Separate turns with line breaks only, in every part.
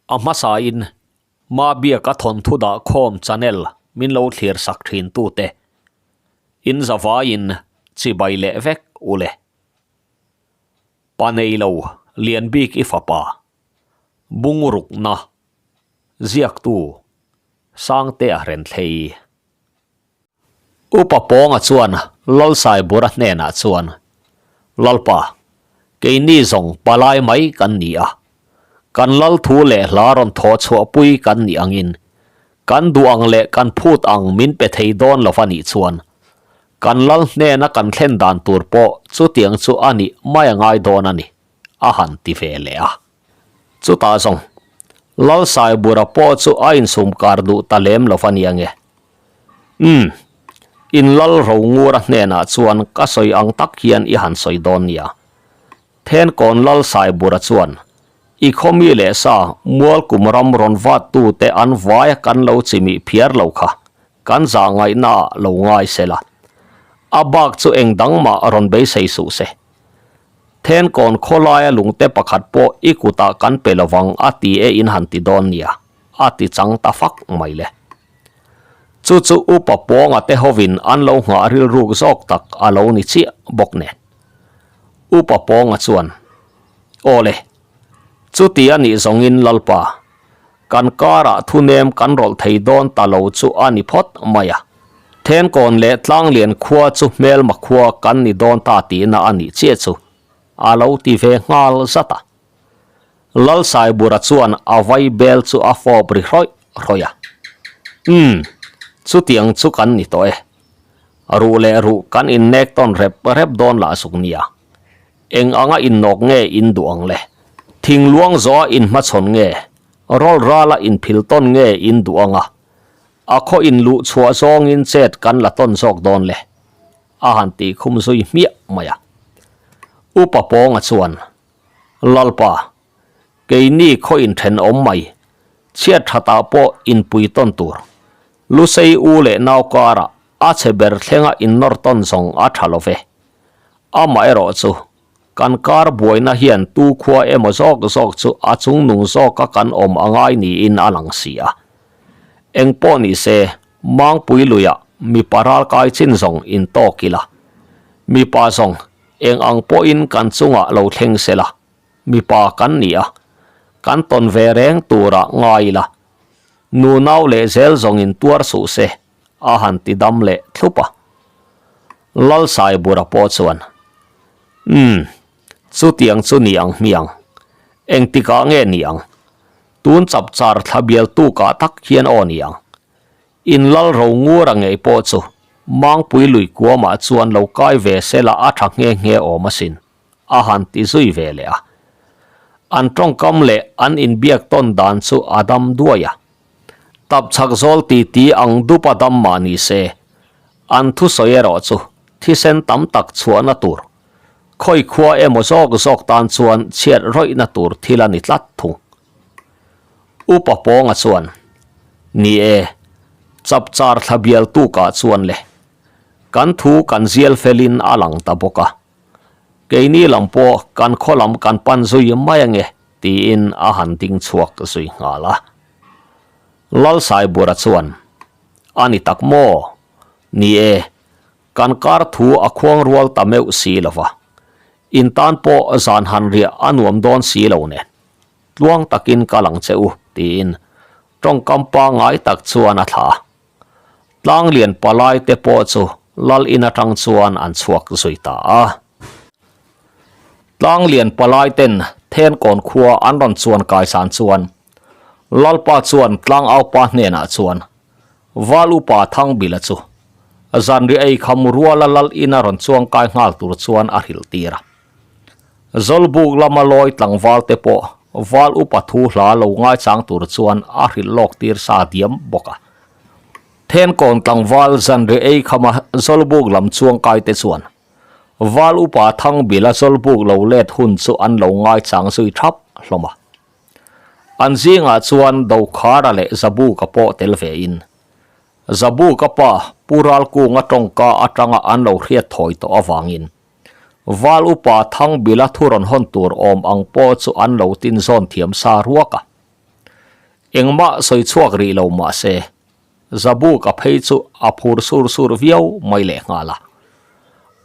A hmasain Mabiaka thawnthu dah khawm channel min lo thlir sak thin tute in zavaiin chibai leh vek u le. Pa nei lo lian bik i fapa bungrukna ziaktu Sangtea Renthlei. Upa Pawnga chuan Lalsaibura hnenah chuan, Lalpa, keini zawng palai mai kan ni a. Kan lal thu leh hla rawn thawh chhuahpui kan nih angin, kan duh ang leh kan phut ang min pe thei dawn lo va nih chuan, kan lal hnena kan thlen dan tur pawh chutiang chu a nih mai a ngai dawn a ni, a han ti ve leh a. Chutah zawng, Lalsaibura pawh chu a insumkar duh ta lem lo va nia nge. Umm, in lal ro ngura hnenah chuan ka sawi ang tak hian i han sawi dawn nia. Thenkawn lal Saibura chuan, I khawmi leh sa mualkum ram rawn vat tute an vaia kan lo chimih phiar lo kha kan zah ngaihna ah lo ngai se la. A bak chu eng dang mah rawn beisei suh se. Thenkawn khawlaia lungte pakhat pawh i kutah kan pe lovang a ti e in han ti dawn nia, a ti chang ta fak mai le. Chu chu upa Pawnga te hovin an lo nghah rilruk zawk tak a lo ni chiah bawk nen. Upa Pawnga chuan, Awle, chuti a nih zawngin Lalpa, kan karah thunem kan rawlh thei dawn ta lo chu a ni phawt mai a. Thenkawn leh Tlanglian khua chu hmelma khua kan ni dawn ta tihna a nih chiah chu a lo ti ve nghal zat a. Lalsaibura chuan a vai bel chu a fawp ri hrawih hrawih a. Umm, chutiang chu kan ni tawh e. Ruh leh ruh kan innek tawn rep rep dawn lah zuk nia. Eng anga innawk nge in duh ang le? Thingluang zawha inhmachhawn nge? Rawl rala inphil tawn nge in duh ang a? A khaw inluh chhuah zawngin chet kan la tawn zawk dawn le? A han tih khum zui hmiah mai a. Upa Pawnga chuan, Lalpa, keini khaw inthenawm mai, chhiat thatah pawh inpui tawn tur. Lusei u leh nau karah a chhe ber thlenga innawr tawn zawng a tha lo ve. Amaherawh chu, kan kar buaina hian tu khua emaw zawk zawk chu a chungnung zawka kan awm a ngai niin a lang si a. Eng pawh ni se, Mangpui luiah mipa ralkai chin zawng intawk ila. Mipa zawng Eng ang pawhin kan chungah lo thleng se la, mipa kan ni a, kan tawn ve reng turah ngai ila, nu nau leh zel zawngin tuar suh se, a han ti dam leh thlup a. Lalsaibura pawh chuan, Umm, chutiang chu ni ang hmiang, engtikah nge ni ang? Tun chapchar thla bial tukah tak hian aw ni ang. In lal ro ngur a ngei pawh chu Mangpui lui kuamah chuan lo kai ve se la a tha nghe nghe awm asin, a han ti zui ve leh a. An tawngkam leh an inbiak tawn dan chu a dam duai a. Tapchhak zawl titi ang dup a dam mah ni se, an thusawi erawh chu thisen tam tak chhuahna tur, khawi khua emaw zawk zawk tan chuan chhiat rawihna tur thil a ni tlat thung. Upa Pawnga chuan, Ni e, chapchar thla bial tukah chuan le, kan thu kan zial felin a lang ta bawk a. Keini lam pawh kan khaw lam kan pan zui mai ange, tiin a han ding chhuak zui nghal a. Lalsaibura chuan, A ni tak maw? Ni e, kan kar thu a khuang rual ta meuh si lo va. In tan pawh zan han riah a nuam dawn si lo nen. Tluang takin kal ang che u, tiin tawngkam pangngai tak chuan a thlah a. Tlanglian palai te pawh chu lal in atang chuan an chhuak zui ta a. Tlanglian palai ten Thenkawn khua an rawn chuan kaisan chuan Lalpa chuan Tlangaupa hnenah chuan Val upa Thangbila chu zanriah ei kham ruala lal ina rawn chuang kai nghal tur chuan a hrilh tir a. Zawlbuk lama lawi tlangval te pawh val upa thu hla lo ngaichang tur chuan a hrilh lawk tir sa diam bawk a. Thenkawn tlangval zanriah ei khama Zawlbuk lam chuang kai te chuan val upa Thangbila Zawlbuk lo let hun chu an lo ngaichang zui thap hlawm a. An zingah chuan Dokhara leh Zabuka pawh tel ve in Zabuka pa Pu Ralkunga tawngka atanga an lo hriat thawi tawh avangin Val upa Thangbila thu rawn hawn tur awm ang pawh chu an lo tin zawn thiam sa ruak a. Engmah sawi chhuak rih lo mah se, Zabuka phei chu a phur sur sur viau mai lehnghal a.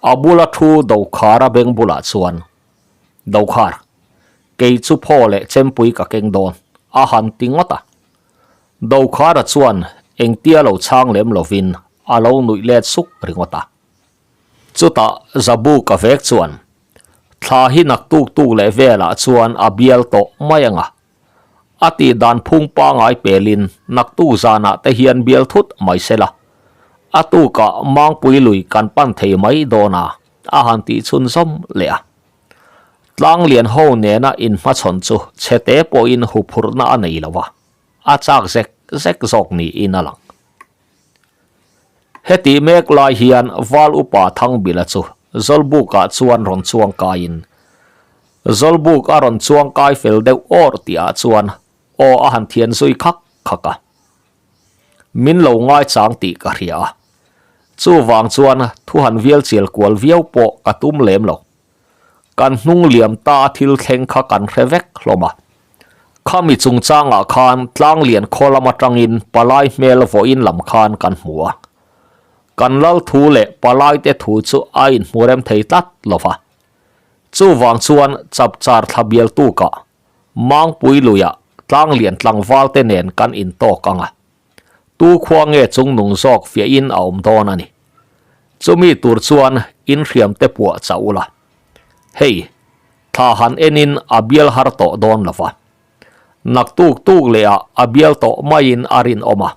A bula thu Dokhara beng bulah chuan, Dokhar, kei chu phaw leh chempui ka keng dawn, a han ti ngawt a. Dokhara chuan engtia lo chhang lem lovin a lo nuih let suk ringawt a. Chutah Zabuka vek chuan, Thla hi naktuk tuk leh velah chuan a bial tawh mai ang a. A tih dan phung pangai pelin naktuk zanah te hian bial thut mai se la. A tukah Mangpui lui kan pan thei mai dawn a, a han tih chhunzawm leh a. Tlanglian ho nena inhmachhawn chu chhete pawhin huphurhna a nei lo a, a chak zek zek zawk niin a lang. Hetih mek lai hian Val Upa Thangbila chu Zawlbukah chuan rawn chuang kaiin, Zawlbuk a rawn chuang kai fel deuh awr tihah chuan aw a han thian zui khak khak a. Min lo ngaichang tih ka hria a, chuvang chuan thu han vial chial kual viau pawh ka tum lem lo. Kan hnung liam ta a thil thleng kha kan hre vek hlawm a. Khami chungchangah khan Tlanglian khaw lam atangin palai hmel vawiin lam khan kan hmu a. Kan lal thu leh palaite thu chu a inhmu rem thei tlat lo va. Chuvang chuan chapchar thla bial tukah Mangpui luiah Tlanglian tlangvalte nen kan intawk ang a. Tu khua nge chungnung zawk fiahin a awm dawn a ni. Chumi tur chuan inhriam te puah chauh ula. Hei, thla han enin a bial har tawh dawn lo va. Naktuk tuk lehah a bial tawh maiin a rinawm a.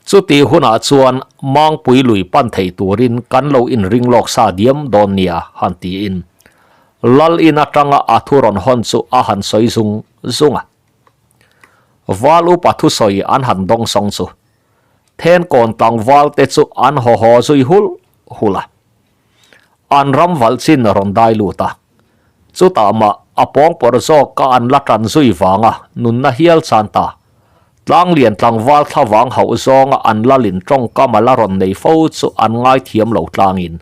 Chuti hunah chuan Mangpui lui pan thei turin kan lo inring lawk sa diam dawn nia han tiin Lal in atanga a thu rawn hawn chu a han sawi zung zung a. Val upa thusawi an han dawng sawng chu Thenkawn tlangval te chu an haw haw zui hul hul a. An ram valh chin rawn dai lut a. Chutah mah a pawngpawrh zawk ka an la tan zui vanga nunna hial chan ta. Tlanglian tlangval thlavang hauh zawnga an lalin tawngkam a la rawn nei fo chu an ngaithiam lo tlangin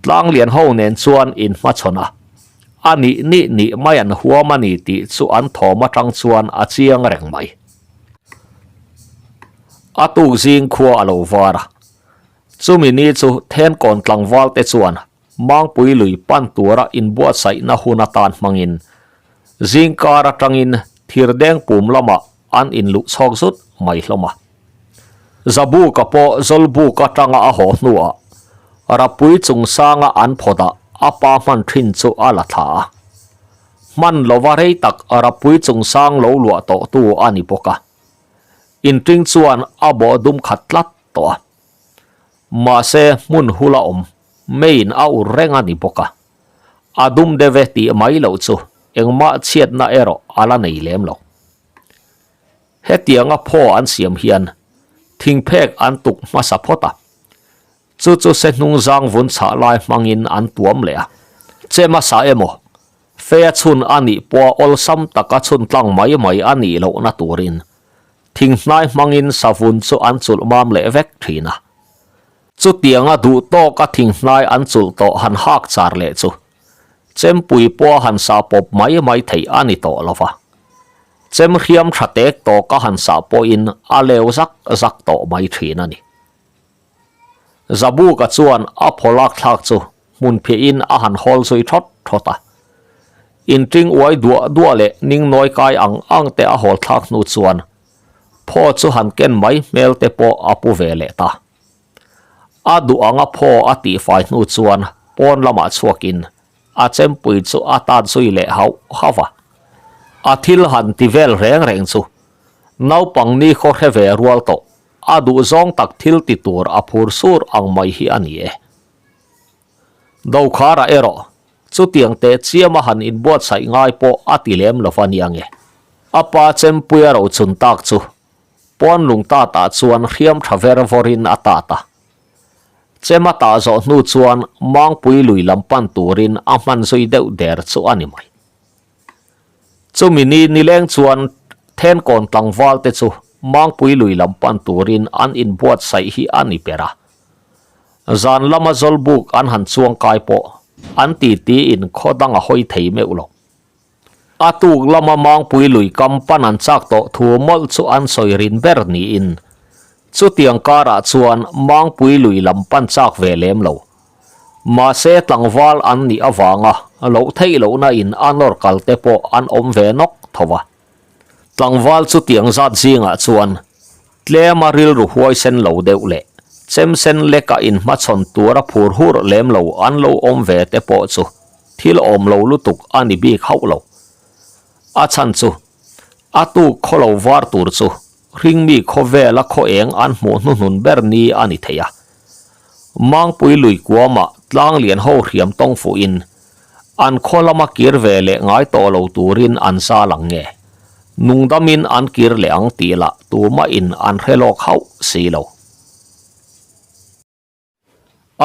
Tlanglian ho nen chuan inhmachhawn a. A nih nih nih mai an huam a ni tih chu an thawm atang chuan a chiang reng mai. A tuk zing khua a lo var a. Chumi ni chu Thenkawn tlangval te chuan Mangpui lui pan tura inbuatsaihna hun atan hmangin zingkar atangin thirdeng pum lamah an inluh chhawk zut mai hlawm a. Zabuka pawh Zawlbuk atanga a haw hnuah Rapui chungsanga an phawtah a pa hman thin chu a la thla a. Hman lova rei tak Rapui chungsang lo luah tawhtu a ni bawk a. Inṭing chuan a bawh dum khat tlat tawh a. Mahse hmun hula awm meiin a ur reng a ni bawk a. A dum deuh e tih mai loh chu engmah chhiatna erawh a la nei lem lo. Hetianga phaw an siam hian thingphek an tuk hmasa phawt a, chu chu se hnung zang vun chhah lai hmangin an tuam leh a. Che hmasa emaw, fea chhun a nih pawha awlsam taka chhun tlang mai mai a nih lohna turin thinghnai hmangin savun chu an chulh mam leh vek thin a. Chutianga duh tawka thinghnai an chulh tawh han hak char leh chu chempui pawha han sah pawp mai mai theih a ni tawh lo va. Chem hriam tha tek tawka han sah pawhin a leu zak zak tawh mai thin a ni. Zabuka chuan a phaw lak thlak chu hmun phiahin a han hawl zui thawt thawt a. Inṭing uai duah duah leh ningnawi kai ang ang te a hawl thlak hnu chuan phaw chu han ken mai hmel te pawh a pu ve leh ta. A duh anga phaw a tihfai hnu chuan pawn lamah chhuakin a chempui chu a tan zui leh hauh hauh a. A thil han ti vel reng reng chu naupang ni khaw hre ve rual tawh a duh zawng tak thil ti tur a phur sur ang mai hi a ni e. Dokhara erawh chutiang teh chiama han inbuatsaih ngai pawh a ti lem lo va nia nge. A pa chempui a rochun tak chu pawn lung tatah chuan hriam tha ver vawrin a tat a. Chema tah zawh hnu chuan Mangpui lui lam pan turin a hman zui deuh der chu a ni mai. Chumi ni nileng chuan Thenkawn tlangval te chu Mangpui lui lam pan turin an inbuatsaih hi a ni ber a. Zan lama Zawlbuk an han chuang kai pawh an titi in khaw dang a hawi thei meuh lo. A tuk lama Mangpui lui kam pan an chak tawh thu mawlh chu an sawi rin ber niin chutiang karah chuan Mangpui lui lam pan chak ve lem lo. Mahse tlangval an nih avanga loh theih lohna in a nawr kal te pawh an awm ve nawk tho a. Tlangval chutiang zat zingah chuan tlema rilru huaisen lo deuh leh chemsen leka inhmachhawn tura phur hur lem lo an lo awm ve te pawh chu thil awm lo lutuk a ni bik hauh lo. A chhan chu a tuk khaw lo var tur chu hringmi khawvela khaw eng an hmuh hnuhnun ber ni a ni thei a. Mangpui lui kuamah tlang lian ho hriam tawng fuhin an khaw lama kir ve leh ngai tawh lo turin an zal ang nge? Nungdamin an kir leh ang tih lah tumahin an hre lawk hauh si lo.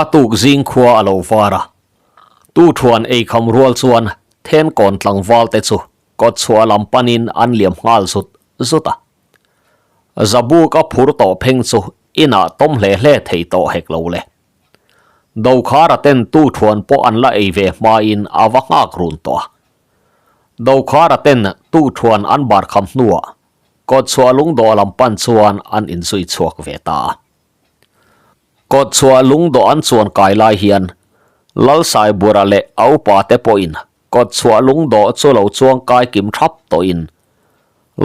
A tuk zing khua a lo var a, tu thuan eikham rual chuan Thenkawn tlangval te chu kawtchhuah lam panin an liam nghal zut zut a. Zabuk a phur tawh pheng chu inah tawm hle hle thei tawh hek lo le. Dokhara ten tu thuan pawh an la ei ve hmain a va nghak run tawh a. Dokhara ten tu thuan an bar kham hnuah kawtchhuah lungdawh lam pan chuan an inzui chhuak ve ta a. Kawtchhuah lungdawh an chuan kai lai hian Lalsaibura leh a upa te pawhin Kawtchhuah lungdawh chu lo chuang kai kim thap tawhin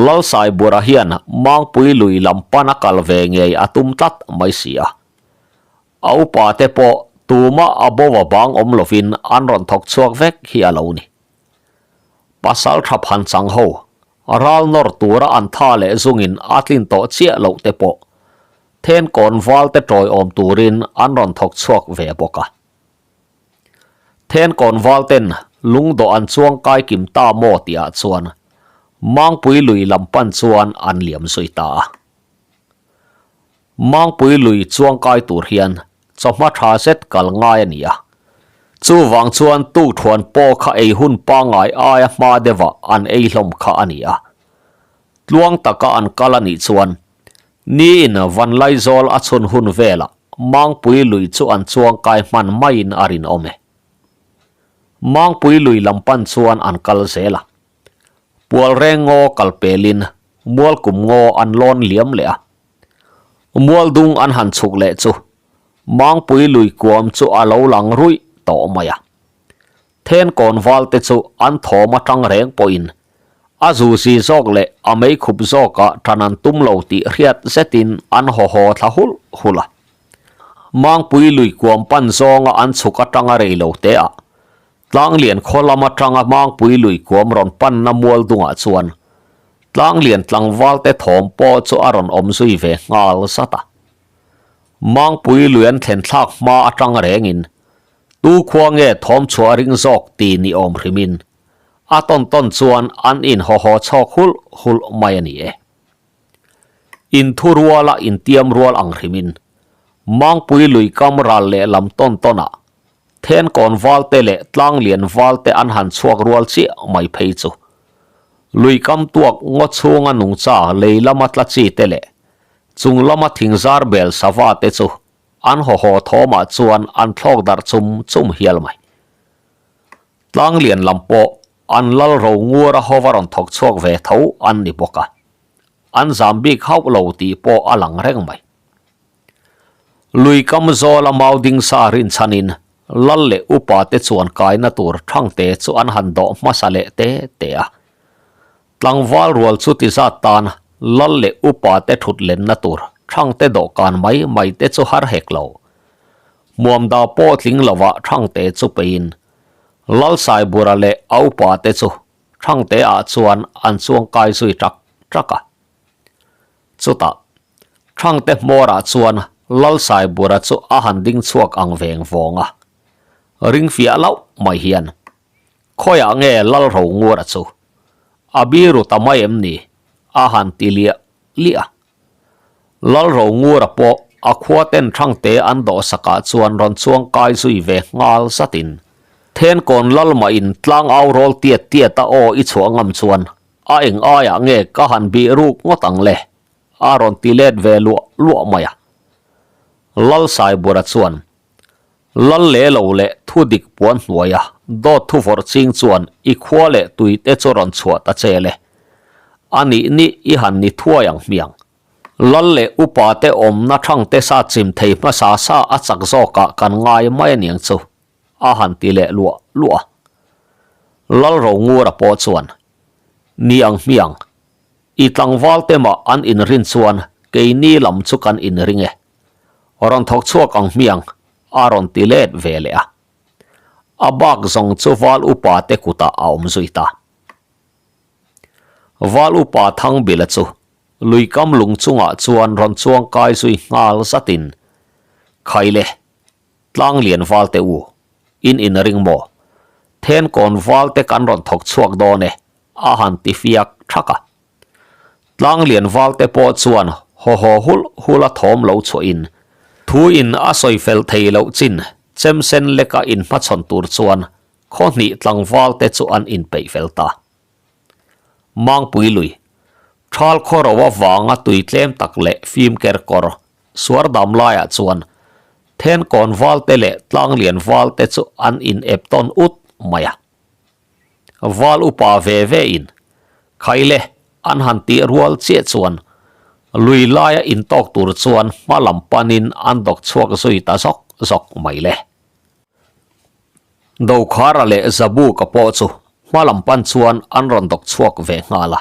Lalsaibura hian Mangpui lui lam pan a kal ve ngei a tum tlat mai si a. A upa te pawh tumah a bo a bang awm lovin an rawn thawk chhuak vek hi a lo ni. Pasal tha phan chang ho, ral nawr tura an tha leh zungin a tlin tawh chiah loh te pawh Thenkawn val te tawiawm turin an rawn thawk chhuak ve bawk a. Thenkawn val ten lungdawh an chuang kai kim ta maw tih ah chuan Mangpui lui lam pan chuan an liam zui ta a. Mangpui lui chuang kai tur hian chawhma tha zet kal ngai a ni a. Chuvang chuan tukthuan pawh kha ei hun pangngai aia hma deuhah an ei hlawm kha a ni a. Tluang taka an kal a nih chuan Niin Vanlaizawl a chhun hun velah Mangpui lui chu an chuang kai hman maiin a rinawm e. Mangpui lui lam pan chuan an kal zel a. Pualreng ngaw kal pelin Mualkum ngaw an lawn liam leh a. Mualdung an han chhuk leh chu Mangpui lui kuam chu a lo lang ruih tawh mai a. Thenkawn valte chu an thawm atang reng pawhin a zuzi zawk leh a meikhup zawkah tan an tum lo tih hriat zetin an haw haw thla hulh hulh a. Mangpui lui kuam pan zawnga an chhuk atanga rei lo te ah Tlanglian khaw lam atanga Mangpui lui kuam rawn panna mual dungah chuan Tlanglian tlangvalte thawm pawh chu a rawn awm zui ve nghal zat a. Mangpui lui an thlen thlak hma atang rengin Tu khua nge thawm chhuah ring zawk ti ni awm hrimin a tawn tawn chuan an in haw haw chhawk hulh hulh mai a ni e. In thu ruala intiam rual ang hrimin Mangpui lui kam ral leh lam tawn tawnah Thenkawn valte leh Tlanglian valte an han chhuak rual chiah mai phei chu. Lui kam tuak ngaw chhunga nungcha lei lama tla chi te leh chung lama thingzar bel sava te chu An haw haw thawmah chuan an thlawk darh chum chum hial mai. Tlanglian lam pawh an lal ro ngur a hova rawn thawk chhuak ve tho an ni bawk a, an zam bik hauh lo tih pawh a lang reng mai. Lui kam zawla mau ding sa rinchhanin lal leh upa te chuan kaina tur thangte chu an han dawh hmasa leh te te a. Tlangval rual chu ti zat tan lal leh upa te thut lenna tur Thangte dawhkan mai mai te chu har hek lo. Hmuamda pawh tling lovah Thangte chu peiin Lalsaibura leh a upa te chu Thangte ah chuan an chuang kai zui ṭak ṭak a. Chutah Thangte hmawrah chuan Lalsaibura chu a han ding chhuak ang veng vawng a, ring fiah loh mai hian Khawiah nge Lalro Ngura chu? A biru ta mai em ni? A han ti liah liah a. Lalro Ngura pawh a khua ten Thangte an dawhsakah chuan rawn chuang kai zui ve nghal zatin Thenkawn Lalmah in tlang au rawl tiat tiat a aw i chhuah ngam chuan a eng aiah nge ka han bih ruk ngawt ang le? A rawn ti let ve luah luah mai a. Lalsaibura chuan Lal leh lo leh thu dik puan hnuaia Dawt thu vawrh ching chuan i khua leh tui te chu rawn chhuah ta che le. A nih nih i han ni thuai ang hmiang. Lal leh upa te awmna thang te sa chim thei hmasa sa a chak zawkah kan ngai mai aniang chu, a han ti leh luah luah a. Lal Rongura pawh chuan, Ni ang hmiang, i tlangval te mah an inrin chuan keini lam chu kan inring e. Rawn thawk chhuak ang hmiang, a rawn ti let ve leh a. A bak zawng chu val upa te kutah a awm zui ta. Val upa Thangbila chu luikam lung chungah chuan rawn chuang kai zui nghal zatin, Khaile, tlang lian val te u, in inring maw? Thenkawn val te kan rawn thawk chhuak dawn e, a han ti fiak thak a. Tlanglian valte pawh chuan haw haw hulh hulh a thawm lo chhuahin thu in a sawi fel thei loh chin chemsen leka inhmachhawn tur chuan khaw hnih tlangval te chu an inpeih fel ta. Mangpui lui, Thal khaw ro avanga tui tlem tak leh fim ker kawr suar dam laiah chuan Thenkawn valte leh Tlanglian valte chu an inep tawn ut mai a. Val upa ve ve in Khaile an han tih rual chiah chuan lui laia intawk tur chuan hma lam panin an dawk chhuak zui ta zawk zawk mai le. Dokhara leh Zabuka pawh chu hma lam pan chuan an rawn dawk chhuak ve nghal a.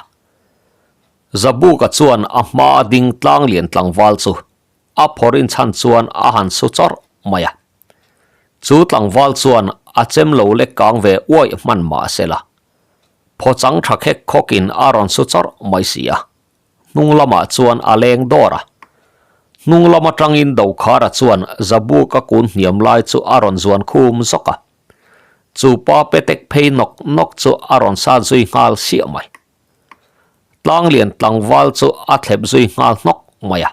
Zabuka chuan a hmaa ding tlang lian tlangval chu a phawrin chhan chuan a han su chawrh mai a. Chu tlangval chuan a chem lo lek kang ve uaih hman mah se la, phaw chang tha khek khawkin a rawn su chawrh mai si a, hnung lamah chuan a leng dawr a. Hnung lam atangin Dokhara chuan Zabuka kun hniam lai chu a rawn zuan khum zawk a. Chu pa petek phei nawk nawk chu a rawn sat zui nghal siah mai. Tlanglian tlangval chu a thlep zui nghal hnawk mai a.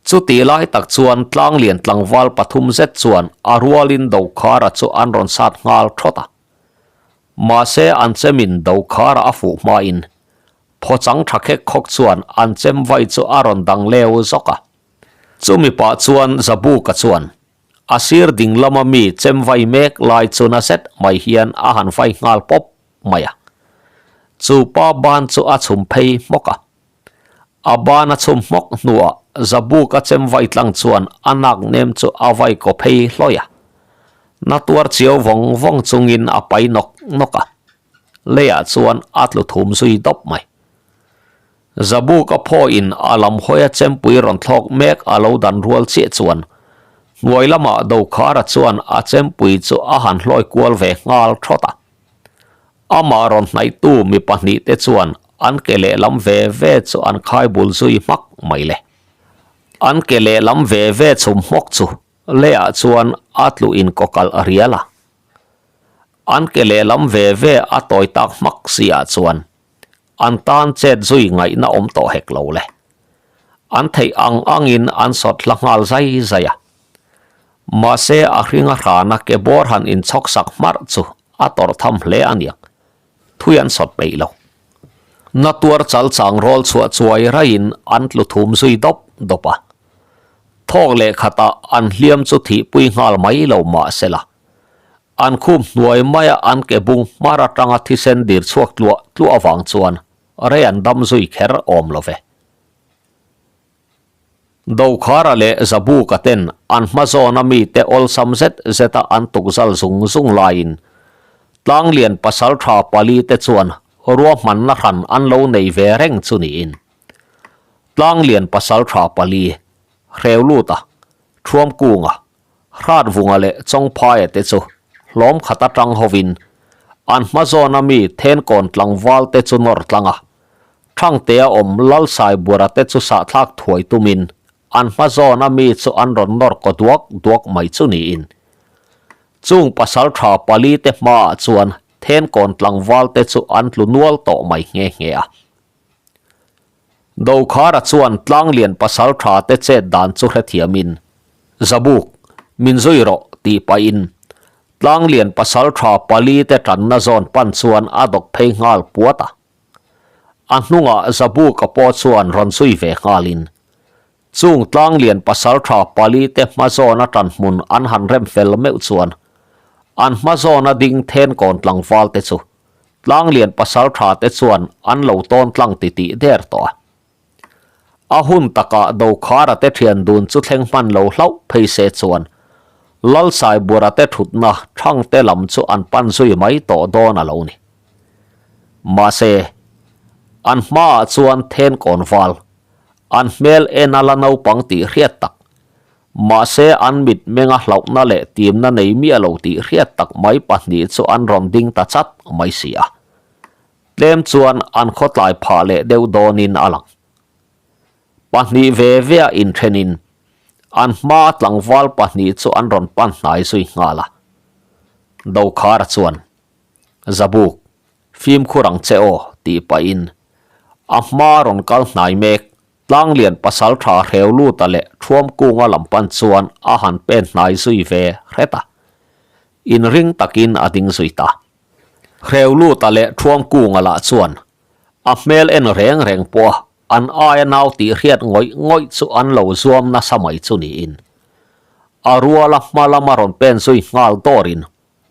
Chutih lai tak chuan tlanglian tlangval pathum zet chuan a rualin Dokhara chu an rawn sat nghal thawt a. Mahse an chemin Dokhara a fuh hmain phawchang tha khek khawk chuan an chem vai chu a rawn dang leu zawk a. Chumi pah chuan Zabuka chuan a sir ding lama mi chem vai mek lai chu na zet mai hian a han vai nghal pawp mai a. Chu pa ban chu a chhum phei hmawk a. A ban a chhum hmawk hnuah Zabuka chem vai tlang chuan a nak nem chu a vai kaw phei hlawi a. Na tuar chiau vawng vawng chungin a pai nawk nawk a. Leiah chuan a tlu thum zui dawp mai. Zabuka phawiin a lam hawia chempui rawn thlawk mek a lo dan rual chiah chuan hnuai lamah Dokhara chuan a chempui chu a han hlawi kual ve nghal thawt a. Amah rawn hnaihtu mi pahnihte chuan an ke lehlam ve ve chu an khai bul zui hmak mai le. An ke lehlam ve ve chhum hmawk chu leiah chuan a tlu inkawkalh rial a. An ke lehlam ve ve a tawi tak hmak si ah chuan an tan chet zui ngaihna awm tawh hek lo le. An theih ang angin an sawt hla nghal zai zai a. Mahse a hringa hrana ke bawr han inchhawk sak hmarh chu a tawrh tham hle a niang. Thui an sawt peih lo. Na tuar chal chang rawl chhuah chuai raiin an tlu thum zui dawp dawp a. Thawk leh khatah an hliam chu thihpui nghal mai lo mahsela An khup hnuai maia an ke bung hmar atanga thisen dir chhuak tluah tluah avang chuan rei an dam zui kher awm lo ve. Dokhara leh Zabuka ten an hma zawna mite awlsam zet zeta an tukzal zung zung laiin Tlanglian pasaltha pali te chuan ruahmanna hran an lo nei ve reng chu niin Tlanglian pasaltha pali Hreuluta, Thuamkunga, Hratvunga leh Chawngphaia te chu hlawm khat atang hovin an hma zawna mi Thenkawn tlangval te chu nawr tlang a, Thangtea awm Lalsaibuara te chu sahthlak thuai tumin an hma zawna mi chu an rawn nawr kaw duak duak mai chu niin chung pasaltha pali te hmaah chuan Thenkawn tlangval te chu an tlu nual tawh mai nghe nghe a. Dokhara chuan tlanglian pasal tha te chet dan chu hrethiamin, Zabuk, min zui rawh, tih pahin tlanglian pasal tha pali te tanna zawn pan chuan a dawk phei nghal puat a. A hnungah Zabuka pawh chuan rawn zui ve nghalin, chung tlanglian pasal tha pali te hma zawna tanhmun an han rem fel meuh chuan. An hma zawna ding then kawn tlangval te chu Tlanglian pasaltha te chuan an lo tawn tlang titih der tawh a. A hun takah Dokhara te thian dun chu thleng hman lo hlauh phei se chuan Lalsaibura te thutna Thangte lam chu an pan zui mai tawh dawn a lo ni. Mahse, an hmaah chuan then kawn val, an hmel en a la naupang tih hriat tak, mahse an mitmenga hlauhna leh timna nei miah lo tih hriat tak mai pahnih chu an rawn ding ta chat mai si a. Tlem chuan an khawtlai phah leh deuh dawnin a lang. Pahnih ve vea inthenin an hmaa tlangval pahnih chu an rawn pan hnai zui nghal a. Dokhara chuan, Zabuk, fimkhur ang che aw, tih pahin a hmaa rawn kal hnai mek Tlanglian pasaltha Hreuluta leh Thuamkunga lam pan chuan a han pen hnai zui ve hret a. Inring takin a ding zui ta. Hreuluta leh Thuamkunga lah chuan a hmel en reng reng pawh an aia nau tih hriat ngawih ngawih chu an lo zuam nasa mai chu niin a ruala hma lama rawn pen zui nghal dawrin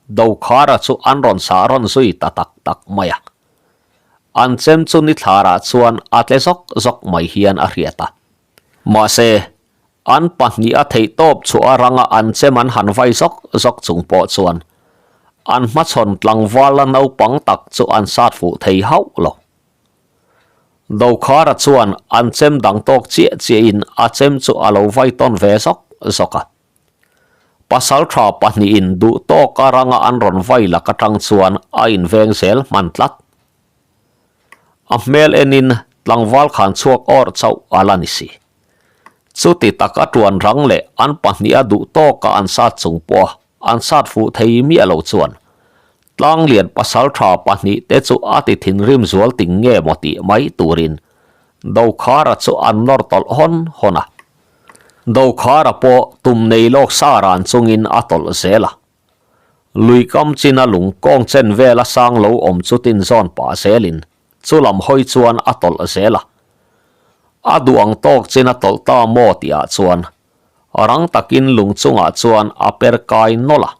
Dokhara chu an rawn sah rawn zui ta tak tak mai a. An chem chu nithlarah chuan a tle zawk zawk mai hian a hriat a. Mahse, an pahnih a theih tawp chhuah a ranga an chem an han vai zawk zawk chung pawh chuan an hmachhawn tlangval la naupang tak chu an sat fuh thei hauh lo. Dokhara chuan an chem dang tawk chiah chiahin a chem chu a lo vai tawn ve zawk zawk a. Pasaltha pahnihin duh tawka ranga an rawn vai lak atang chuan a inveng zel hman tlat. A hmel enin tlangval khan chhuak awrh chauh a la ni si. Chuti taka tuan rang leh an pahniha duh tawka an sat chung pawha an sat fuh thei miah lo chuan Tlanglian pasaltha pahnih te chu a ti thinrim zual ting nge maw tih mai turin Dokhara chu an nawr tawlh hawn hawn a. Dokhara pawh tum nei lawk sa ran chungin a tawlh zel a. Lui kam china lung kawng chen vela sang lo awm chu tin zawn pah zelin chu lam hawi chuan a tawlh zel a. A duh ang tawk chin a tawlh ta maw tihah chuan rang takin lung chungah chuan a per kai nawlh a.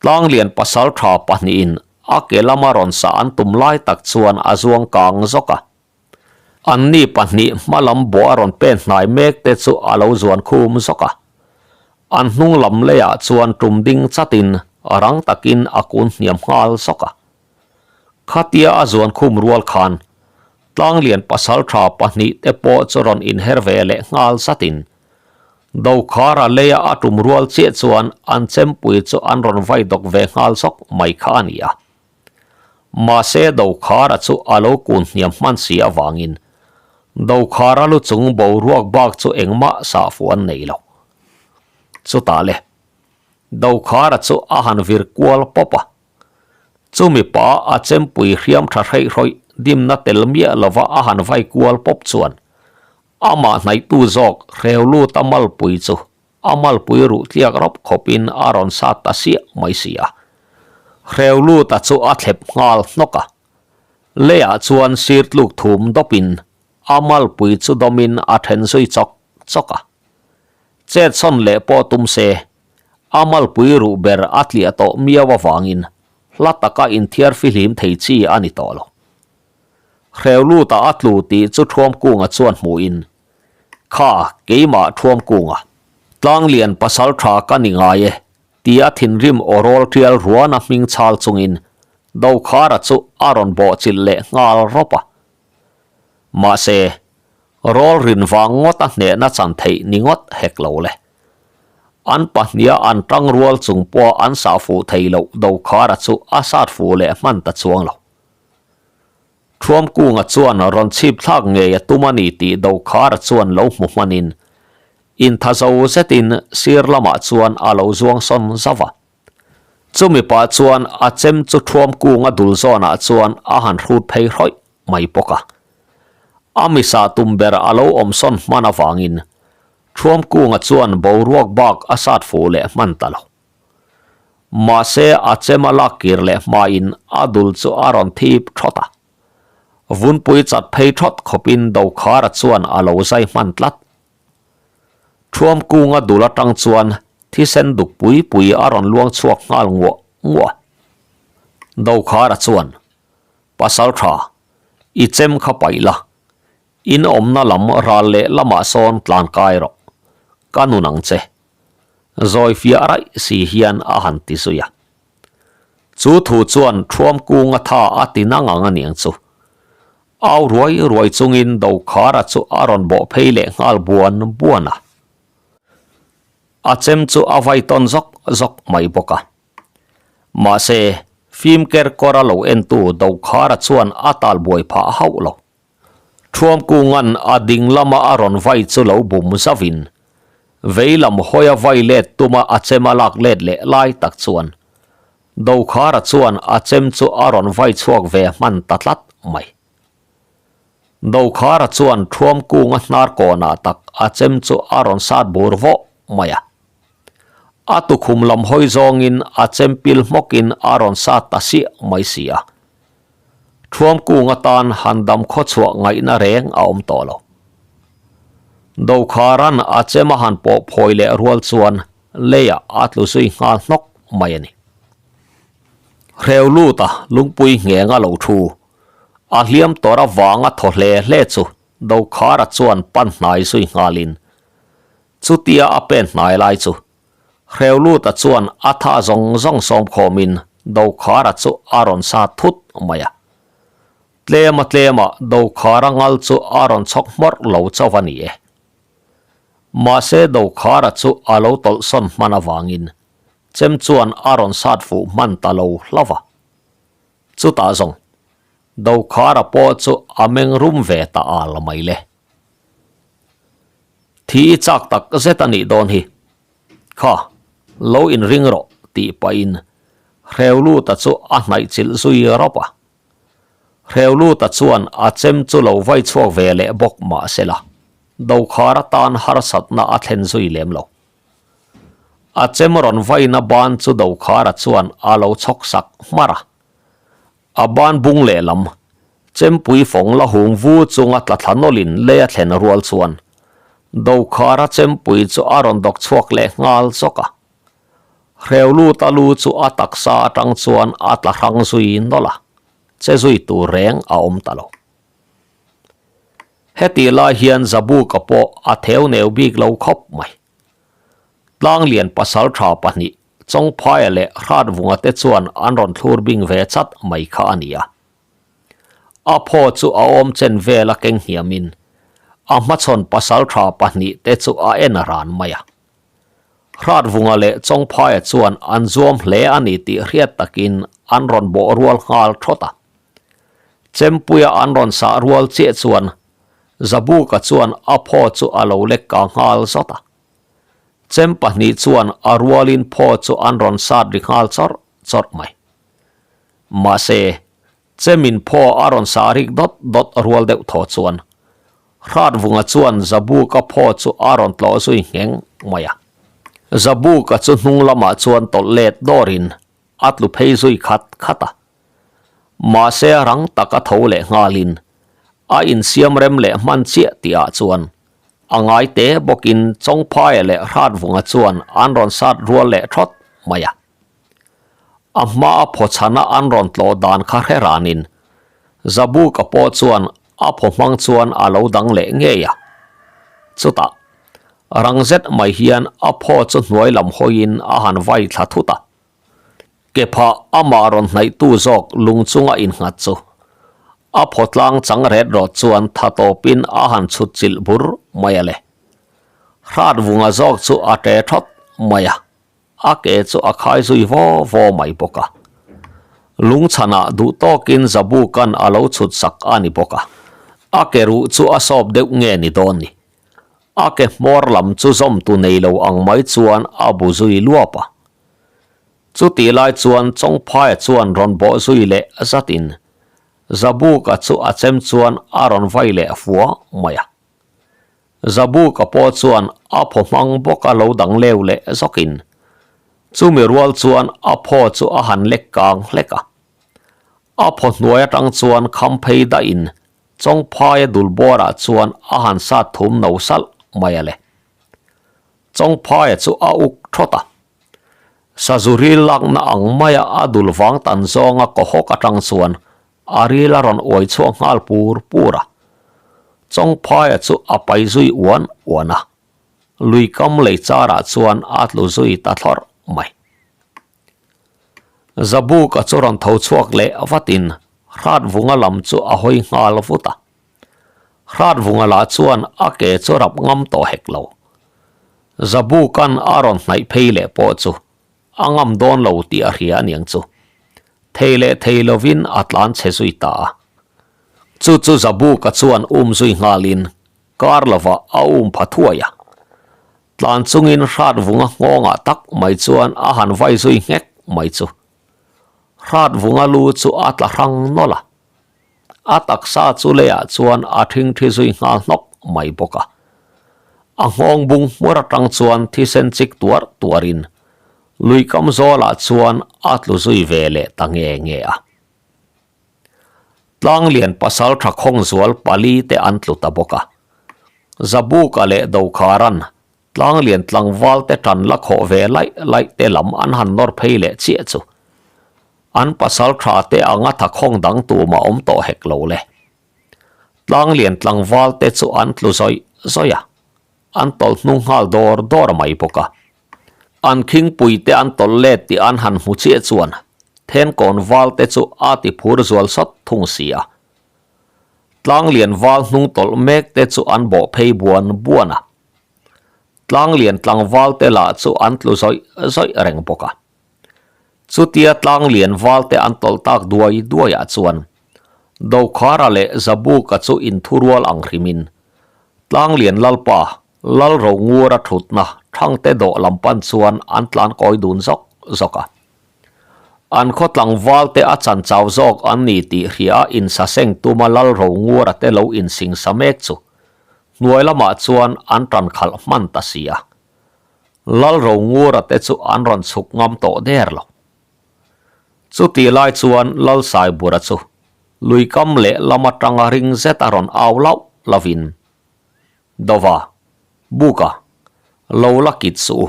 Tlanglian pasal tha pahnihin a ke lama rawn sah an tum lai tak chuan a zuang kang zawk a. Anni pahnih hma lam bawh a rawn pen hnai mek te chu a lo zuan khum zawk a. An hnung lam leiah chuan tum ding chatin rang takin a kun hniam nghal zawk a. Khatia a zuan khum rual khan Tlanglian pasal tha pahnih te pawh chu rawn inher ve leh nghal zatin Dokhara leia a tum rual chiah chuan an chempui chu an rawn vai dawk ve nghal zawk mai kha a ni a. Mahse Dokhara chu a lo kun hniam hman si avangin Dokhara lu chung boruak bak chu engmah sah fuh an nei lo. Chutah le, Dokhara chu a han vir kual pawp a. Chumi pa a chempui hriam tha hreih hrawih dimna tel miah lova a han vai kual pawp chuan amah hnaihtu zawk hreu lut a malpui chu A malpui ruh tliak rawp khawpin a rawn sat ta siah mai si a. Hreulut-a chu a thlep nghal hnawk a. Leiah chuan sir tluk thum dawpin a malpui chu dawmin a then zui chawk chawk a. Chetsawn leh pawh tum se, a malpui ruh ber a tliah tawh miau avangin hla taka inthiar fihlim thei chi a ni tawh lo. Hreulut-a a tlu tih chu Thuamkunga chuan hmuhin Kha, keimah Thuamkunga, Tlanglian pasal tha ka ni ngai e, tia thinrim aw rawl tial ruana hming chhal chungin Dokhara chu a rawn bawhchilh leh nghal rawp a. Mahse, rawl rin vang ngawt a hnehna chan theih ni ngawt hek lo le. An pahniha an tang rual chung pawha an sah fuh thei loh Dokhara chu a sat fuh leh hman ta chuang lo. Thuamkunga chuan rawn chhip thlak ngei a tum a ni tih Dokhara chuan lo hmu hmanin intha zo zetin sir lamah chuan a lo zuang sawn zauh a. Chumi pah chuan a chem chu Thuamkunga dul zawnah chuan a han hrut phei hrawih mai bawk a. A misa tum ber a lo awm sawn hman avangin Thuamkunga chuan boruak bak a sat fuh leh hman ta lo. Mahse a chem a lak kir leh hmain a dul chu a rawn thip thawt a. Vunpui chat phei thawt khawpin Dokhara chuan a lo zai hman tlat. Thuamkunga dul atang chuan thisen duk pui pui a rawn luang chhuak nghal nguah nguah a. Dokhara chuan, Pasal tha, i chem kha paih la, in awmna lam ral leh lamah sawn tlan kai rawh, ka nun ang che. Zawi fiah raih si hian a han ti zui a. Chu thu chuan thuam kunga tha a ti nang ang aniang chu. Au ruai ruai chungin Dokhara chu a rawn bawh phei leh nghal buan buan a. A chem chu a vai tawn zawk zawk mai bawk a. Mahse, fim ker kawra lo entu Dokhara chuan a tal buai phah hauh lo. Thuamkunga'n a ding lama a rawn vai chu lo bum zauhin, vei lam hawia vai let tuma a chem a lak let leh lai tak chuan Dokhara chuan a chem chu a rawn vai chhuak ve hman ta tlat mai. Dokhara chuan Thuamkunga hnar kawnah tak a chem chu a rawn sat bur vawh mai a. A tukhum lam hawi zawngin a chem pil hmawkin a rawn sat ta siah mai si a. Thuam kung atan han dam khawchhuah ngaihna reng a awm tawh lo. Dokharan a chem a han pawh phawi leh rual chuan leiah a tlu zui nghal hnawk mai a ni. Hreu luta lungpui ngheng a lo thu, a hliam tawrh avanga thaw hle hle chu Dokhara chuan pan hnai zui nghalin chutia a pen hnai lai chu Hreulut-a chuan a tha zawng zawng sawm khawmin Dokhara chu a rawn sa thut mai a. Tlema tlema Dokhara ngal chu a rawn chhawk hmawrh lo chauh a ni e. Mahse Dokhara chu a lo tawlhsawn hman avangin chem chuan a rawn sat fuh hman ta lo hlauh a. Chutah zawng Dokhara pawh chu a meng rum ve ta al mai le. Thi i chak tak zet a nih dawn hi. Kha, lo inring rawh tih pahin Hreulut-a chu a hnaih chilh zui rawp a. Hreulut-a chuan a chem chu lo vai chhuak ve leh bawk mah se la, Dokhar atan harsatna a thlen zui lem lo. A chem rawn vaina ban chu Dokhara chuan a lo chhawk sak hmar a. A ban bung lehlam, chempui fawng la hung vu chunga tla thla nawlin lei a thlen rual chuan Dokhara chempui chu a rawn dawk chhuak leh nghal zawk a. Hreulut a lu chu a taksa atang chuan a tla hrang zui nawlh a, che zui tur reng a awm ta lo. Hetih lai hian Zabuka pawh a theu neu bik lo khawp mai. Tlanglian pasal tha pahnih Chawngphaia leh Hratvunga te chuan an rawn thlur bing ve chat mai kha a ni a. A phaw chu a awm chen vel a keng hniamin a hmachhawn pasaltha pahnihte chu a en ran mai a. Hratvunga leh Chawngphaia chuan an zuam hle a ni tih hriat takin an rawn bawh rual nghal thawt a. Chempuia an rawn sah rual chiah chuan Zabuka chuan a phaw chu a lo lek ka nghal zawt a. Chem pahnih chuan a rualin phaw chu an rawn sat ri nghal chawrh chawrh mai. Mahse, chemin phaw a rawn sah rik dawt dawt rual deuh thaw chuan Hratvunga chuan Zabuka phaw chu a rawn tlawh zui ngheng mai a. Zabuka chu hnung lamah chuan tawlh let dawrin a tlu phei zui khat khat a. Mahse rang taka tho leh nghalin a insiam rem leh hman chiah tihah chuan a ngai te bawkin Chawngphaia leh Hratvunga chuan an rawn sat rual leh thawt mai a. A hmaa phaw chhana an rawn tlawh dan kha hre ranin Zabuka pawh chuan a phaw hmang chuan a lo dang leh ngei a. Chutah rang zet mai hian a phaw chu hnuai lam hawiin a han vai thla thut a. Kephah amah rawn hnaihtu zawk lung chunga innghat chu a phaw tlang chang ret rawt chuan tha tawpin a han chhut chilh bur mai a le. Hratvunga zawk chu a ṭe thawt mai a, a ke chu a khai zui vaw vaw mai bawk a. Lung chhanah duh tawkin Zabuka'n a lo chhut sak a ni bawk a, a ke ruh chu a sawp deuh nge ni dawn ni. A ke hmawr lam chu zawmtu nei lo ang mai chuan a bu zui luap a. Chutih lai chuan Chawngphaia chuan rawn bawh zui leh zatin Zabuka chu a chem chuan a rawn vai leh fua mai a. Zabuka pawh chuan a phaw hmang bawka lo dang leu leh zawkin chumi rual chuan a phaw chu a han lek kang hlek a. A phaw hnuai atang chuan kham phei dahin Chawngphaia dul bawrah chuan a han sat thum no salh mai a le. Chawngphaia chu a uk thawt a. Sazu ril lakna ang maia a dul vang tan zawnga kaw hawk atang chuan a ril a rawn uai chhuak nghal pur pur a. Chawngphaia chu a pai zui uan uan a. Lui kam lei charah chuan a tlu zui ta thlawrh mai. Zabuka chu rawn tho chhuak leh vatin Hratvunga lam chu a hawi nghal vut a. Hratvunga lah chuan a ke chu rap ngam tawh hek lo. Zabuka'n a rawn hnaih phei leh pawh chu a ngam dawn lo tih a hria aniang chu. Thei leh thei lovin a tlan chhe zui ta a. Chu chu Zabuka chuan um zui nghalin kar lovah a um pha thuai a. Tlan chungin Hratvunga nghawngah tak mai chuan a han vai zui nghek mai chu. Hratvunga lu chu a tla hrang nawlh a. A taksa chu leiah chuan a thingthi zui nghal hnawk mai bawk a. A nghawng bung hmur atang chuan thisen chik tuar tuarin luikam zawlah chuan a tlu zui ve leh ta nge nge a. Tlanglian pasal tha khawng zual pali te an tlu ta bawk a. Zabuka leh Dokharan Tlanglian tlangval te tan la khawh ve laih laih te lam an han nawr phei leh chiah chu. An pasal tha te anga tha khawng dang tumah awm tawh hek lo le. Tlanglian tlangval te chu an tlu zawih zawih a, an tawlh hnung nghal dawr dawr mai bawk a. An khingpui te an tawlh let tih an han hmu chiah chuan Thenkawn val te chu a ti phur zual sawt thung si a. Tlanglian val hnung tawlh mek te chu an bawh phei buan buan a. Tlanglian tlangval te lah chu an tlu zawih zawih reng bawk a. Chutia Tlanglian val te an tawlh tak duai duaiah chuan Dokhara leh Zabuka chu inthurual ang hrimin Tlanglian Lalpa Lalrongura thutna Thangte dawh lam pan chuan an tlan kawi dun zawk zawk a. An khaw tlangval te a chan chau zawk an ni tih hria insaseng tuma Lalrongura te lo insingsa mek chu Hnuai lamah chuan an tan khalh hman ta si a. Lalrongura te chu an rawn chhuk ngam tawh der lo. Chutih lai chuan Lalsaibura chu luikam leh lam atanga ring zet a rawn au lauh lovin, Dova, Buka, lo la kit suh u.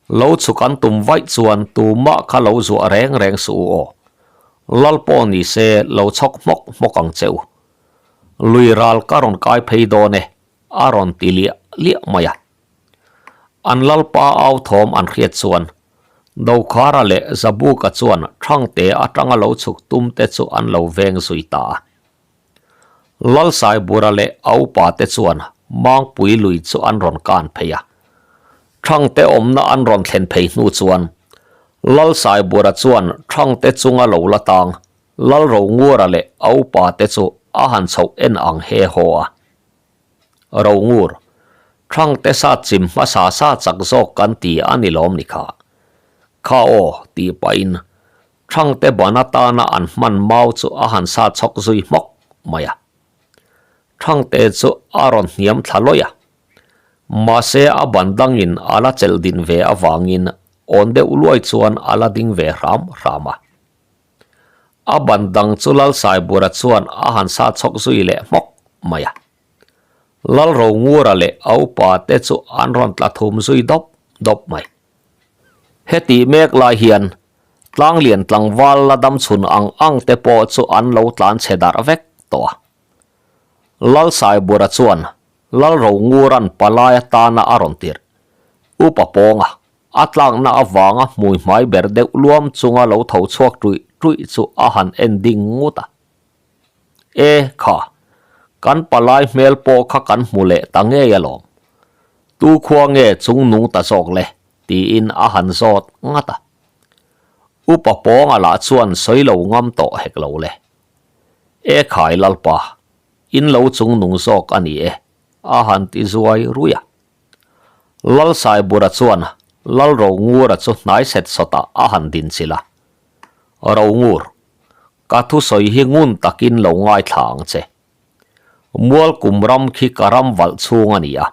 Lo chhuk an tum vaih chuan tumah kha lo zuah reng reng suh u aw. Lal pawh ni se lo chhawk hmawk hmawk ang che u. Lui ral ka rawn kai phei dawn e, a rawn ti liah liah mai a. An lalpa au thawm an hriat chuan Dokhara leh Zabuka chuan Thangte atanga lo chhuk tum te chu an lo veng zui ta a. Lalsaibura leh a upa te chuan Mangpui lui chu an rawn kan phei a. Thangte awmna an rawn thlen phei hnu chuan Lalsaibura chuan Thangte chunga lo la tang Lalrongura leh a upa te chu a han chhoh en ang he haw a. Rongur, Thangte sa chim hmasa sa chak zawk kan ti a ni lawm ni kha. Kha aw, tih pahin Thangte ban atana an hman mau chu a han sa chhawk zui hmawk mai a. Thangte chu a rawn hniam thla lawih a. Mahse a ban dangin a la chelh din ve avangin awn deuh luai chuan a la ding ve hram hram a. A ban dang chu Lalsaibura chuan a han sa chhawk zui leh hmawk mai a. Lalrongura leh a upa te chu an rawn tla thum zui dawp dawp mai. Hetih mek lai hian Tlanglian tlangval la dam chhun ang ang te pawh chu an lo tlan chhe darh vek tawh a. Lalsaibura chuan Lalrongura'n palai atana a rawn tirh Upa Pawnga A tlakna avanga hmui hmai ber deuh luam chunga lo tho chhuak ṭuih ṭuih chu a han en ding ngut a. E kha, kan palai hmel pawh kha kan hmu leh ta ngei alawm. Tu khua nge chung nung ta zawk le? tiin a han zawt ngat a. Upa Pawnga lah chuan sawi lo ngam tawh hek lo le. E khai Lalpa, in lo chung nung zawk a ni e, a han ti zuai rui a. Lalsaibura chuan Lalrongura chu hnai set sawtah a han din chilh a, Rongur, ka thusawi hi ngun takin lo ngaithla ang che. Mualkum ram khi ka ram valh chhung a ni a.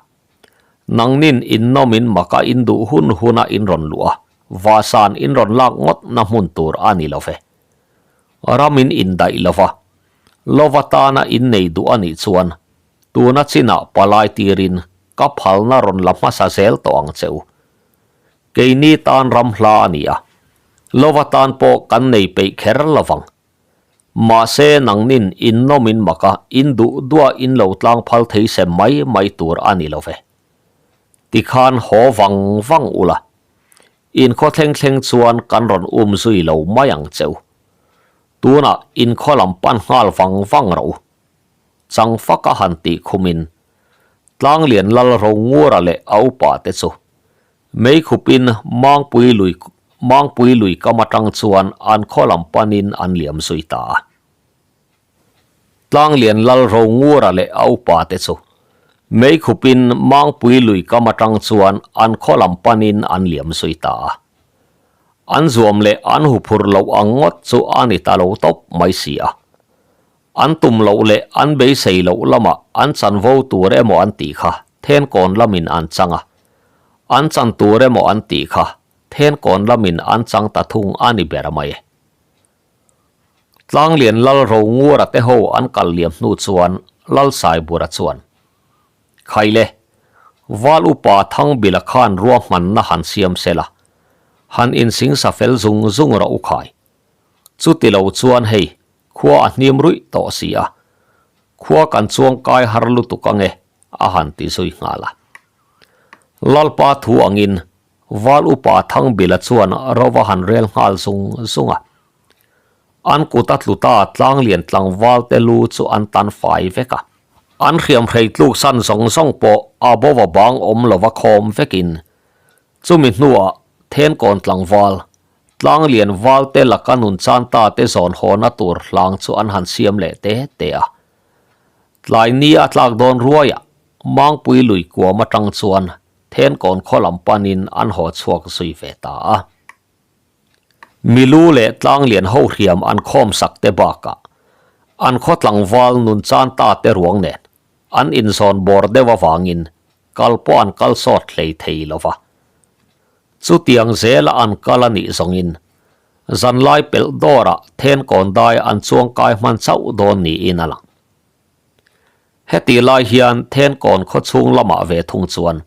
Nangnin innawmin maka in duh hun huna in rawn luh a, vasan in rawn lak ngawt na hmun tur a ni lo ve. Ramin indaih lo va, lova tana innei duh a nih chuan tuna chinah palai tirin. ka phalna rawn la hmasa zel tawh ang che u. Keini tan ram hla a ni a, lova tan pawh kan nei peih kher lo vang. Mahse nangnin in nawm in mak a, in duh duah in lo tlang phal thei sem mai mai tur a ni lo ve. Tikhan haw vang vang ula, in khaw thleng thleng chuan kan rawn um zui lo mai ang che u. Tunah in khaw lam pan nghal vang vang rawh u. Chang fak a han tih khumin Tlanglian Lal Rongura leh a upa te chu Meikhupin Mangpui lui Mangpui lui kam atang chuan an khaw lam panin an liam zui ta a. Tlanglian Lal Rongura leh a upa te chu Meikhupin Mangpui lui kam atang chuan an khaw lam panin an liam zui ta a. An zuam leh an huphurh loh ang ngawt chu a ni ta lo tawp mai si a. An tum loh leh an beisei loh lamah an chanvo tur emaw an tih kha Thenkawn lamin an chang a, an chan tur emaw an tih kha Thenkawn lamin an chang ta thung a ni ber mai. Tlanglian Lal Rongura te ho an kal liam hnu chuan Lal Saibura chuan, Khaile, Val upa Thangbila khan ruahmanna han siam sela, han insingsa fel zung zung rawh u khai. Chuti lo chuan hei, Khua a hnim ruih tawh si a, khua kan chuang kai har lutuk ange a han ti zui nghal a. Lalpa thu angin Val upa Thangbila chuan rova han rel nghal zung zung a. An kut a tlu ta tlanglian tlangval te lu chu an tan fai vek a. An hriamhrei tluk san zawng zawng pawh a bova bang awm lova khawm vekin chumi hnuah Thenkawn tlangval Tlanglian valte laka nun chan ta te zawn hawna tur hlang chu an han siam leh te te a. Tlai ni a tlak dawn ruaiah Mangpui lui kuam atang chuan Thenkawn khaw lam panin an haw chhuak zui ve ta a. Milu leh Tlanglian ho hriam an khawm sak te bakah an khaw tlangval nun chan ta te ruang nen an inzawn bawr deuh avangin kal pawh an kal sawt hlei thei lo va. Chutiang zela an kal a nih zawngin zanlai pelh dawrah Thenkawn dai an chuangkai hman chauh dawn niin a lang. Hetih lai hian Thenkawn khawchhung lamah ve thung chuan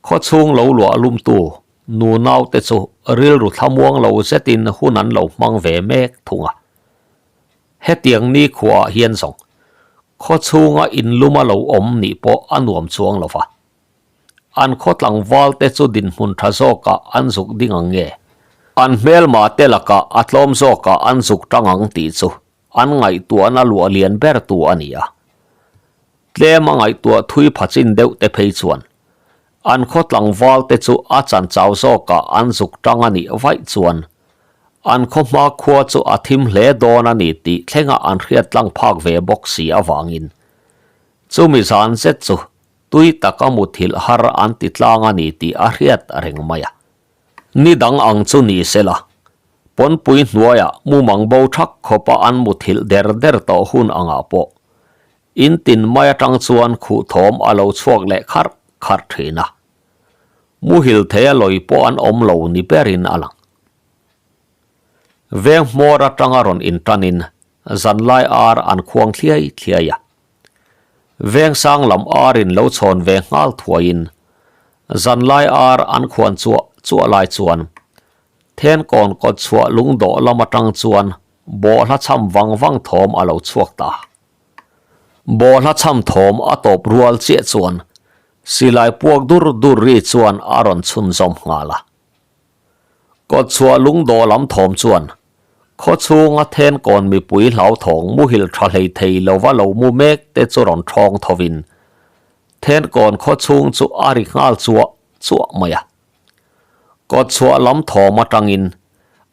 khawchhung lo luah lumtu nu naute chu rilru thlamuang lo zetin hun an lo hmang ve mek thung a. Hetiang nikhuaah hian zawng khawchhunga inluma lo awm nih pawh a nuam chuang lo va. An khaw tlangval te chu dinhmun tha zawkah an zuk ding ang nge? An hmelma te lakah a tlawm zawkah an zuk tang ang tih chu an ngaihtuahna luah lian ber tu a ni a. Tlem a ngaihtuah thui pha chin deuh te phei chuan an khaw tlangval te chu a chan chau zawkah an zuk tang a nih vaih chuan an khaw hma khua chu a thim hle dawn a ni tih thlenga an hriat tlang phak ve bawk si avangin chumi zan zet chu Tui taka muthilh har an ti tlang a ni tih a hriat reng mai a. Ni dang ang chu ni se la, pawnpui hnuaiah mumang bo thak khawpa an muthilh der der tawh hun angah pawh in tin mai atang chuan khuh thawm a lo chhuak leh kharh kharh thin a. Muhil theia lawi pawh an awm lo ni berin a lang. Veng hmawr atanga rawn intanin zanlai ar an khuang thliai thliai a. Vengsang lam arin lo chhawn ve nghal thuaiin zanlai ar an khuan chuah chuah lai chuan Thenkawn kawt chhuah lungdawh lam atang chuan bawhhla chham vang vang thawm a lo chhuak ta. Bawhhla chham thawm a tawp rual chiah chuan silai puak dur dur ri chuan a rawn chhunzawm nghal a. Kawtchhuah lungdawh lam thawm chuan khawchhunga Thenkawn mipui hlauthawng muhil tha hlei thei lova lo mu mek te chu rawn thawng thovin Thenkawn khawchhung chu a ri nghal chuah chuah mai a. Kawtchhuah lam thawm atangin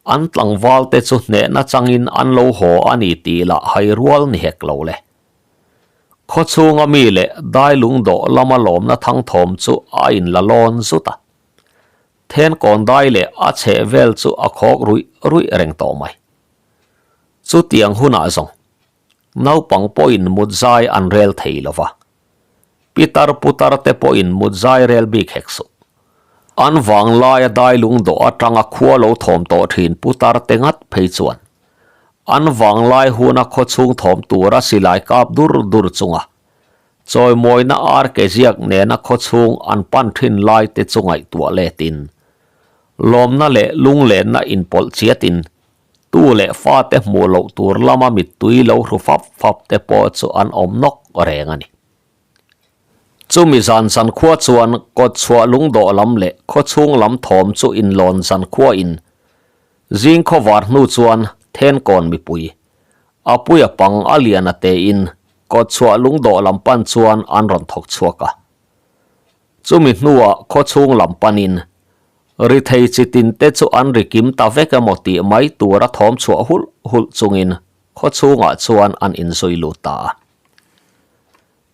an tlangval te chu hnehna changin an lo haw a ni tih lah hai rual ni hek lo le. Khawchhunga mi leh dai lungdawh lama lawmna thang thawm chu a inla lawn zut a. Thenkawn dai leh a chheh vel chu a khawk ruih ruih reng tawh mai. Chutiang hunah zawng, naupang pawhin mut zai an rel thei lo va. Pitar putar te pawhin mut zai rel bik hek suh. An vanglaia dai lungdawh atanga khua lo thawm tawh thin putar te ngat phei chuan an vanglai huna khawchhung thawm tura silai kap dur dur chunga. Chawimawina ar ke ziak nena khawchhung an pan thin lai te chu ngaihtuah letin, lawmna leh lunglenna inpawlh chiatin tu leh fate hmuh loh tur lama mittui lo hru fap fap te pawh chu an awm nawk reng a ni. Chumi zan zankhua chuan kawtchhuah lungdawh lam leh khawchhung lam thawm chu inlawn zankhuain zing khawvar hnu chuan Thenkawn mipui, a puia pang a lian a tein Kawtchhuah lungdawh lam pan chuan an rawn thawk chhuak a. Chumi hnuah khawchhung lam panin ri thei chi tin te chu an ri kim ta vek emaw tih mai tura thawm chhuah hulh hulh chungin khawchhungah chuan an inzui lut ta a.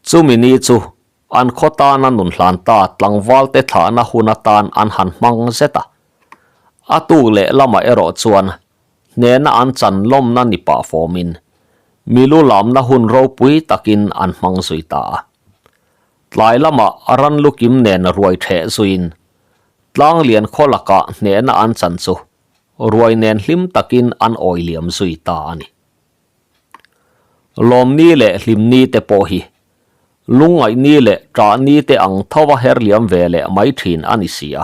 Chumi ni chu an khaw tana nun hlan ta tlangval te thlahna hun atan an han hmang zet a. A tuk leh lamah erawh chuan Hnena an chan lawmna ni pah fawmin milu lamna hun ropui takin an hmang zui ta a. Tlai lamah ran lu kim nen ruai theh zuiin tlang lian khaw lakah hnehna an chan chu ruai nen hlim takin an awi liam zui ta a ni. Lawmni leh hlimni te pawh hi lungngaihni leh ṭahni te ang tho a her liam ve leh mai ṭhin a ni si a.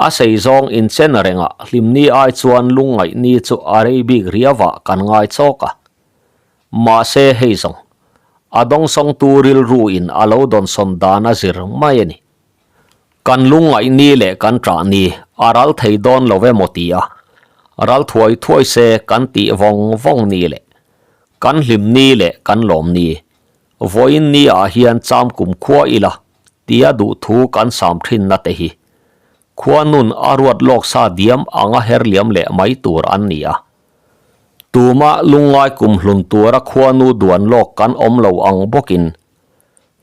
A sei zawng inchen rengah hlimni ai chuan lungngaihni chu a rei bik riauah kan ngai chawk a. Mahse hei zawng, a dawngsawngtu rilruin a lo dawnsawn dan a zir mai a ni. Kan lungngaihni leh kan ṭahni a ral thei dawn lo emaw ti a, ral thuai thuai se kan tih vawng vawng ni leh kan hlimni leh kan lawmni vawiin ni ah hian cham kum khua ila tia duhthu kan sam thinna te hi khuanun a ruat lawk sa diam anga her liam leh mai tur an ni a. Tuma lungngai kumhlun tura khuanu duan lawk kan awm lo ang bawkin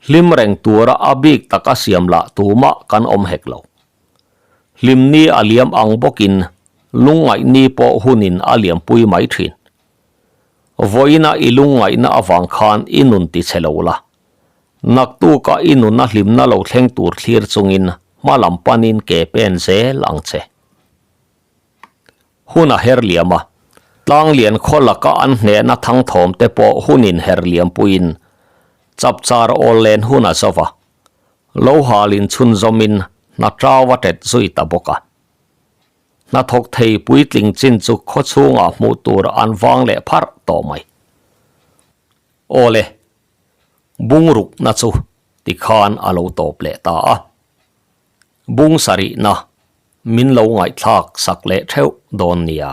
hlim reng tura a bik taka siam lah tumah kan awm hek lo. Hlimni a liam ang bawkin lungngaihni pawh hunin a liampui mai thin. Vawiina i lungngaihna avang khan i nun ti chhe lo la. Naktuka i nuna hlimna lo thleng tur thlir chungin hma lam panin ke pen zel ang che. Hun a her liam a, tlanglian khaw laka an hnehna thangthawm te pawh hunin her liam puiin chapchar awl len hun a zo va, lo halin chhunzawmin hna tau a tet zui ta bawk a. Hnathawk thei puitling chin chu khaw chhungah hmuh tur an vang leh pharh tawh mai. Awle, Bungrukna chu tikhan a lo tawp leh ta a. Bung sarihna min lo ngaihthlak sak leh theuh dawn nia.